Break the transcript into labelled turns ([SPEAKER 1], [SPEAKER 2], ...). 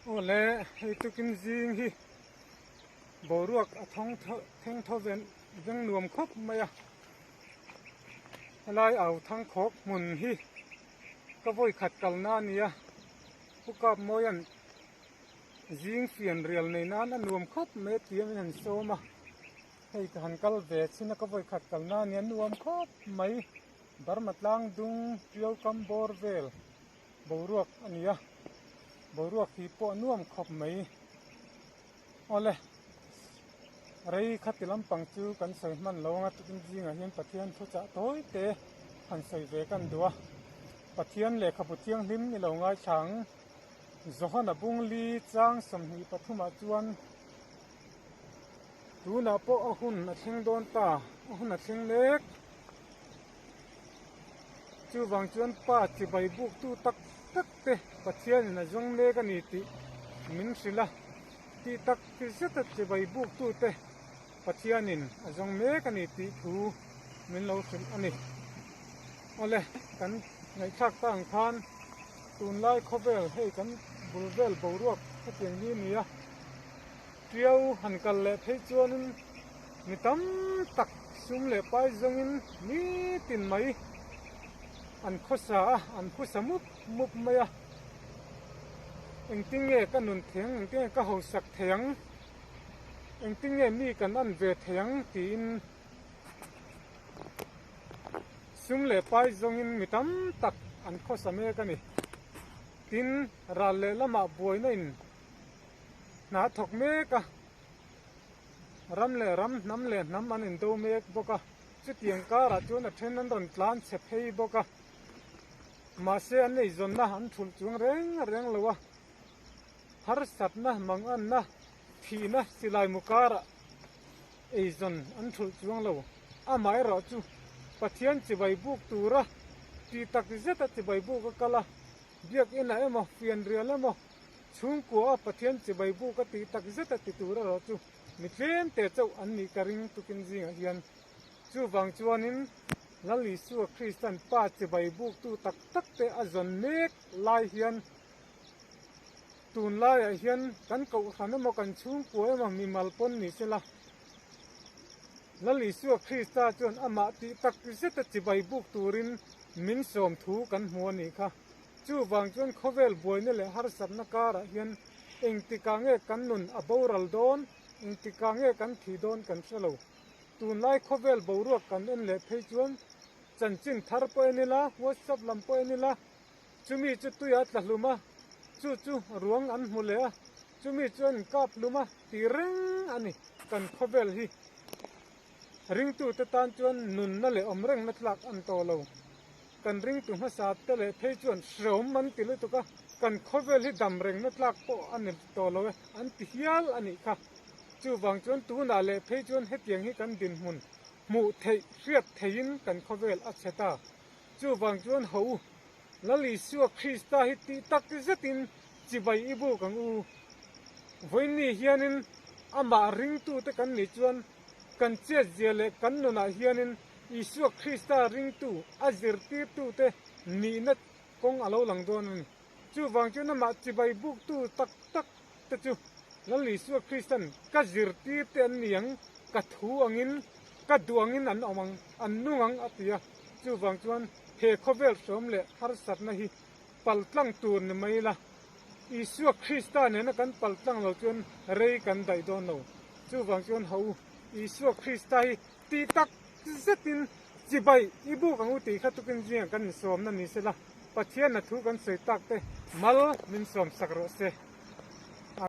[SPEAKER 1] Awle hei tukin zing hi boruak a thawng theng tho ven veng nuam khawp mai a helai au thang khawk hmun hi ka vawi khat kalna a ni a pu kap mawian zing fian rial nei nan a nuam khawp mai a ti a min han sawm a hei ka han kal ve chin a ka vawi khat kalna a ni a nuam khawp mai Burma tlang dung tiau kam bawr vel boruak a ni a boruak hi pawh a nuam khawp mai awle rei khati lampang chu kan sawi hman lo anga tukin zingah hian Pathian thuchah tawi te han sawi ve kan duh a Pathian lehkhabu thianghlim i lo ngaithla ang Johana bungli chang 23 ah chuan tunah pawh a hun a thleng dawn ta a hun a thleng mek. Chuvang chuan pa chibai buktu tak tak te Pathianin a zawng mek a ni tih min hrilh a, tih tak ti zeta chibai buktu te Pathianin a zawng mek a ni tih thu min lo hrilh a ni. Awle, kan ngaihthlak ta ang khan tunlai khawvel hei kan bul vel boruak hetiang hi a ni a, Tiau han kal leh phei chuanin mi tam tak sum leh pai zawngin nitin mai an khawsa a, an phusa mup mup mai a. Engtin nge ka nun thei ang, engtin nge ka hausak thei ang, engtin nge mi kan an ve thei ang tiin sum leh pai zawngin mi tam tak an khawsa mek a ni. Tin, ral leh lamah buaina in Hna a thawk mek a, ram leh ram, hnam leh hnam an indo mek bawk a, chutiang karah chuan a then an rawn tlan chhe phei bawk a, mahse an eizawnna an thulh chuang reng reng lo a, harsatna, manganna, thihna silai mu karah eizawn an thulh chuang lo. Amaherawh chu Pathian chibai buk tura ti tak zeta chibai buk a kal a, biakinah emaw, fianrial emaw, Chhungkua a Pathian chibai buk a tih tak zet a ti tur erawh chu mi tlem te chauh an nih ka ring tukin zingah hian. Chuvang chuanin Lal Isua Kristan Pa chibai buktu tak tak te a zawn mek lai hian tunlaiah hian kan kohhran emaw kan chhungkua emaw mimal pawn ni sela Lal Isua Krista chuan amah tih tak zet a chibai buk turin min sawm thu kan hmu a nih kha. Chuvang chuan khawvel buaina leh harsatna karah hian engtikah nge kan nun a boral dawn, engtikah nge kan thih dawn kan hre lo. Tunlai khawvel boruak kan en leh phei chuan chanchin thar pawh en ila, WhatsApp lam pawh en ila, chumi chu tuia tla hlum a, chu chu ruang an hmu leh a, chumi chu an inkap hlum a ti reng a ni kan khawvel hi. Ringtute tan chuan nunna leh awm rengna tlak an tawh lo. Kan ringtu hmasa te leh phei chuan hreawm an ti lutuk a, kan khawvel hi dam rengna tlak pawh a ni tawh lo e an ti hial a nih kha. Chuvang chuan tunah leh phei chuan hetiang hi kan dinhmun hmuh theih hriat theihin kan khawvel a chhe ta. Chuvang chuan ho u, Lal Isua Krista hi tih tak zetin chibai i buk ang u. Vawiinni hianin amah ringtute kan nih chuan kan chetzia leh kan nunah hianin Isua Krista ringtu a zirtirtute nihna kawng a lo lang dawn a ni. Chuvang chuan amah chibai buktu tak tak te chu Lal Isua Kristan ka zirtirte an ni ang, ka thu angin, ka duh angin an awm ang, an nung ang a ti a. Chuvang chuan he khawvel hrawm leh harsatna hi paltlang tur ni mai ila, Isua Krista nena kan paltlang lo chuan rei kan daih dawn lo. Chuvang chuan ho u, Isua Krista hi tih tak zetin chibai i buk ang u tih kha tukin zingah kan insawmna ni sela, Pathian a thu kan sawi tak te mal min sawmsak rawh se.